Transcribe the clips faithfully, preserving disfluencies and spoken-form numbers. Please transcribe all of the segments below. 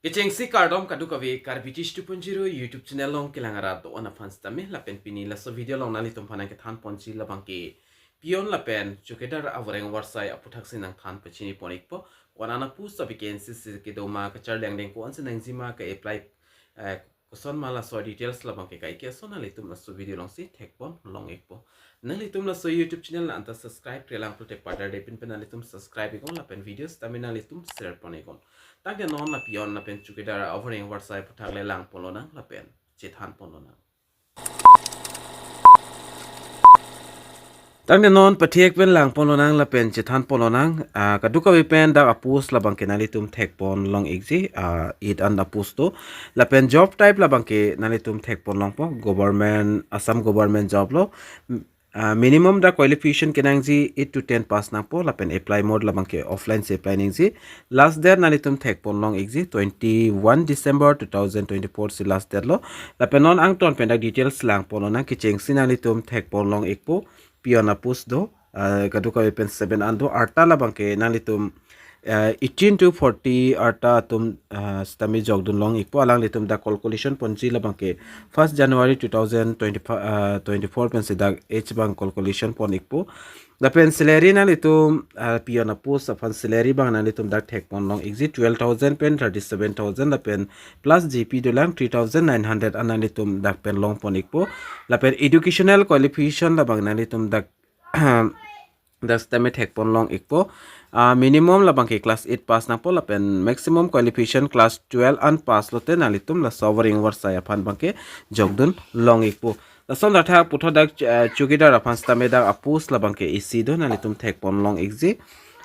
Kechengsi kardom kadokave Karbi Tish two point zero YouTube channel along kelang arat do-an aphan sitame lapen pini laso video along nanglitum aphan nangkethan ponji labangke peon lapen chowkidar avoreng avarsai aputhaksi nangthan pachini pon-ikpo. Konat a post a vacancy si kedo ma, kacharli angdeng ko-ansi nangjima, ka-apply, eh, koson ma, laso details labangke kaike ason nanglitum laso video alongsi thekpon long-ikpo. Nanglitum laso YouTube channel anta subscribe-re lang pulote padar depin pen nanglitum subscribe-iknon lapen videos tame nanglitum share pon-iknon. Tangte non la peon lapen chowkidar avoreng avarsai aputhak le lang ponlonang lapen chethan ponlonang. Tangte non pathek pen lang ponlonang lapen chethan ponlonang. Ah, kadokave pen dak a post labangke nanglitum thekpon long-ikji, ah, eight an a post do. Lapen job type labangke nanglitum thekpon longpo, government, Assam government job lo. Ah, minimum dak qualification kenangji eight to ten pass nangpo, lapen apply mode labangke offline si apply nangji. Last date nanglitum thekpon long-ikji, twenty-one December two thousand twenty-four si last date lo. Lapen non angton pen dak details lang ponlonang. Kechengsi nanglitum thekpon long-ikpo, peon a post do, ah, kadokave pen seven an do. Arta labangke nanglitum, ah, eighteen to forty arta atum, ah, sitame jokdun long-ikpo. Alanglitum dak calculation ponji labangke first January two thousand twenty-five, ah, twenty-four pensi dak age abang calculation pon-ikpo. Lapen salary nanglitum, ah, peon a post aphan salary abang nanglitum dak thekpon long-ikji, twelve thousand pen thirty-seven thousand lapen plus G P dolang, three thousand nine hundred an nanglitum dak pen long pon-ikpo. Lapen educational qualification labang nanglitum dak dak sitame thekpon long-ikpo. Ah, minimum labangke class eight pass nangpo lapen maximum qualification class twelve an pass lote nanglitum laso avoreng avarsai aphan abangke jokdun long-ikpo. Lason thaktha puthot dak, eh, chowkidar aphan sitame dak a post labangke isi do, nanglitum thekpon long-ikji.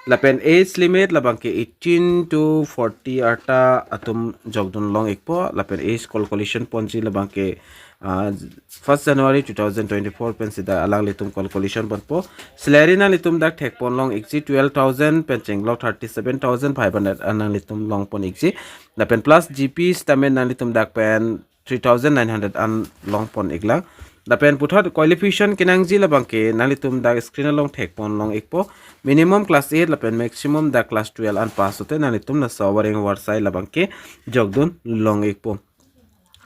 Lapen age limit labangke eighteen to forty arta atum jokdun long-ikpo. Lapen age calculation ponji labangke, ah, first January two thousand twenty-four pensi dak alanglitum calculation ponpo. Salary nanglitum dak thekpon long-ikji, twelve thousand pen chenglok thirty-seven thousand five hundred an nanglitum long pon-ikji. Lapen plus G P sitame nanglitum dak pen three thousand nine hundred an long pon-iklang. Lapen puthot qualification kenangji labangke nanglitum dak screen along thekpon long-ikpo. Minimum class eight lapen maximum dak class twelve an pass lote nanglitum laso avoreng avarsai labangke jokdun long-ikpo.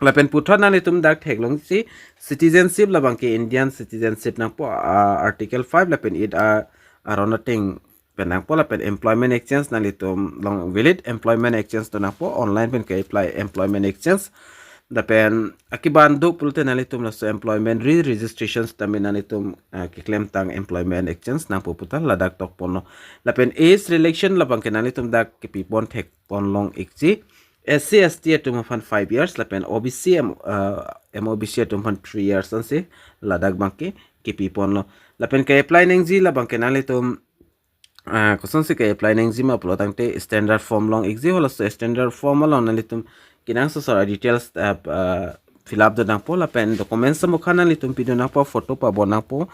Lapen puthot nanglitum dak theklongji citizenship labangke Indian citizenship nangpo, ah, Article five lapen eight a aron ateng pen nangpo. Lapen employment exchange nanglitum long valid employment exchange do nangpo, online pen ke-apply employment exchange. Lapen akiban do pulote nanglitum laso employment re-registration sitame nanglitum, ah, keklemtang employment exchange nangpo puta ladak tok ponlo. Lapen age relaxation labangke nanglitum dak kepipon thekpon long-ikji. S C S T atum aphan five years, lapen O B C M, ah, M O B C atum aphan three years ansi ladak abangke kepi ponlo. Lapen ke-apply nangji labangke nanglitum, ah, kosonsi ke-apply nangji ma pulo tangte standard form long-ikji, halaso standard form along nanglitum kenangsot asor details, ah, ah, fill up do nangpo, lapen documents amokha nanglitum pido nangpo, photo pabor nangpo.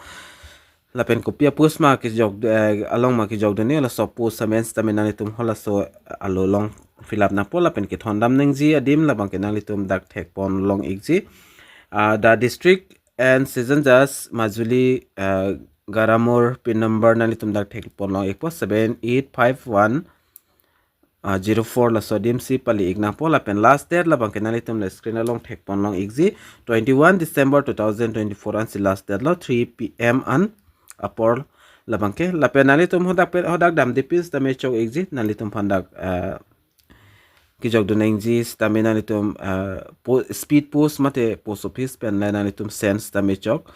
Lapen kopi a post ma kejok, eh, along ma kejokdunji, laso post amen sitame nanglitum halaso alo along fill up nangpo, lapen kethondam nangji adim labangke nanglitum dak thekpon long-ikji. Ah, the district and session judge Majuli, ah, Garamur pin number nanglitum dak thekpon long-ikpo, seven eight five one, ah, zero four, laso adim si pali-ik nangpo. Lapen last date labangke nanglitum le screen along thekpon long-ikji, twenty-one December two thousand twenty-four ansi last date lo, three P M an apor labangke. Lapen nanglitum hadak pen, hadak damde pin sitame chok-ikji, nanglitum aphan dak, ah, kejokdun nangji sitame nanglitum, ah, po-, speed post mate post office pen le nanglitum send sitame chok.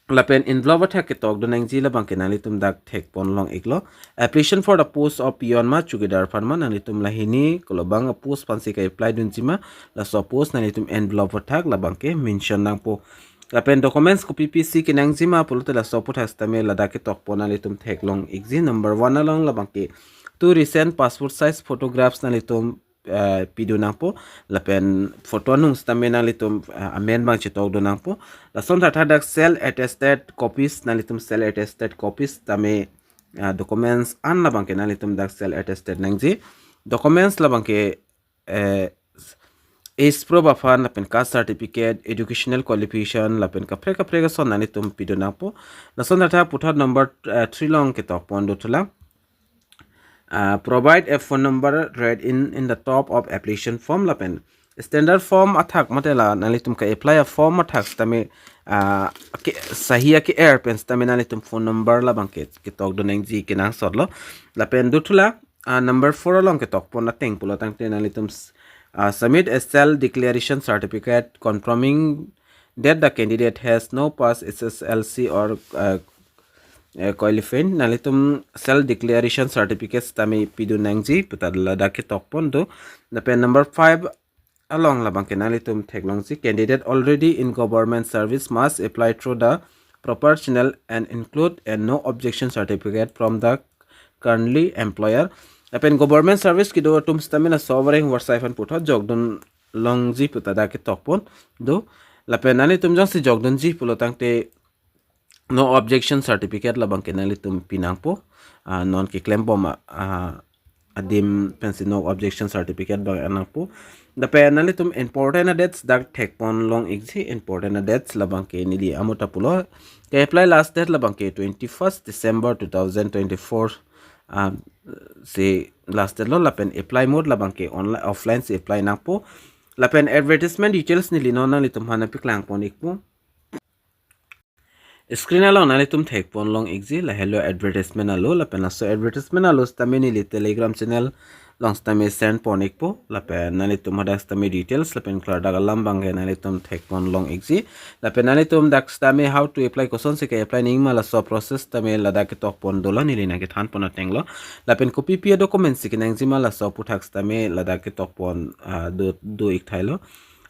Lapen envelope athak ketokdun nangji labangke nanglitum dak thekpon long-iklo. Application for the post of peon ma chowkidar aphan ma, nanglitum lahini kolobang a post aphansi ke-apply dunji ma, laso post nanglitum envelope athak labangke mention nangpo. Lapen documents kopi pisi kenangji ma pulote laso aputhak sitame ladak ketokpon nanglitum theklong-ikji. Number one along labangke two recent passport size photographs nanglitum, eh, pido nangpo. Lapen photo anung sitame nanglitum, eh, amen abang chetokdun nangpo. Lason thaktha dak self attested copies, nanglitum self attested copies tame, eh, documents an labangke nanglitum dak self attested nangji. Documents labangke, eh, age proof aphan, lapen caste certificate, educational qualification, lapen kaprek kaprek ason nanglitum pido nangpo. Lason thaktha puthot number, eh, three along ketokpon dothulang. uh, provide a phone number read in in the top of application form lapen standard form athak mate la nanglitum ke-apply a form athak sitame, uh, ke, sahi ake-er pen sitame nanglitum phone number labang ke ketokdun nangji kenangsotlo. Lapen dothu la, uh, number four along ketokpon ateng pulo tangte nanglitum s- uh, submit a self declaration certificate confirming that the candidate has no past S S L C or, uh, uh, qualifying. Nanglitum self declaration certificate sitame pidun nangji puta ladak ketokpon do. Lapen number five along labang ke nanglitum theklongji, candidate already in government service must apply through the proper channel and include a no objection certificate from the currently employer. Lapen government service kedo atum sitame laso avoreng avarsai aphan puthot jokdun longji puta dak ketokpon do. Lapen nanglitum jongsi jokdunji pulo tangte no objection certificate labang ke nanglitum pinangpo. Ah, non keklembom a, ah, adim pensi no objection certificate abang nangpo. Lapen nanglitum important dates dak thekpon long ikji, important dates labang ke neli amuta pulo. Ke-apply last date labang ke twenty-first December two thousand twenty-four, ah, si last date lo. Lapen apply mode labang ke online offline si apply nangpo. Lapen advertisement details neli non nanglitum aphan nangpaklangpon ikpo. Screen along nanglitum thekpon long ikji, lahelo advertisement alo, lapen laso advertisement alo sitame neli Telegram channel along sitame send pon ikpo, lapen nanglitum hadak sitame details lapen klardak alam abang ke nanglitum thekpon long ikji. Lapen nanglitum dak sitame how to apply, kosonsi ke-apply nangji ma laso process sitame ladak ketokpon dolo, neli nangkethanpon atenglo. Lapen kopi pi a-document si kenangji ma laso aphuthak sitame ladak ketokpon, ah, do do ik thailo.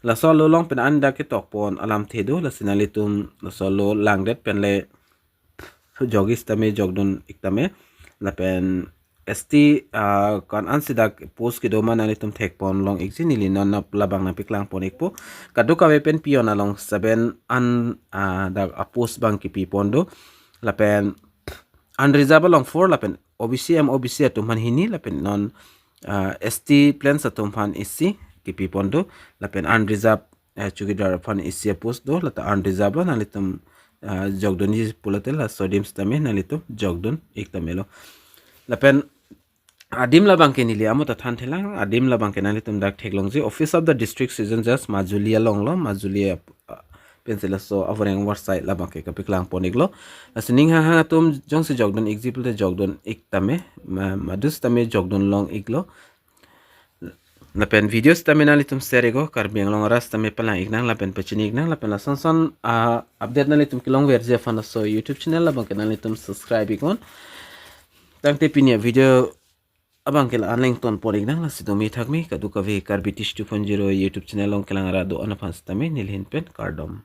Laso alo along pen an dak ketokpon alamthe do, lasi nanglitum laso alo langdet pen le jokji sitame jokdun ik tame. Lapen S T, ah, ko-an ansi dak post kedo ma nanglitum thekpon long ikji, neli non nap labang nangpaklangpon ikpo. Kadokave pen peon along seven an, ah, dak a-post abang kepipon do. Lapen unreserved along four, lapen O B C M O B C atum aphan hini, lapen non, ah, S T plains atum aphan isi kepipon do, lapen unreserved, eh, chowkidar aphan isi a-post do, lata unreserved lo, nanglitum, ah, jokdunji pulote laso adim sitame nanglitum jokdun ik tame lo. Lapen adim labang ke neli amuta thanthelang, adim labang ke nanglitum dak theklongji, Office of the District Session Judge Majuli along lo, Majuli ap- ah, pensi laso avoreng avarsai labang ke kapaklangpon iklo. Lasi ning hanghang atum jongsi jokdun ikji pulote jokdun ik tame, ma- madu sitame jokdun long iklo. Lapen video sitame nanglitum share iknon, Karbi Anglong arat sitame palang iknang lapen pachini iknang, lapen lason son, ah, update nanglitum kelongverji aphan laso YouTube channel labang ke nanglitum subscribe iknon. Tangte pini a-video abang ke la-an le ingtonpon iknang, lasi domi thakmi, kadokave Karbi Tish two point zero YouTube channel along kelang arat do-an aphan sitame neli ahin pen kardom.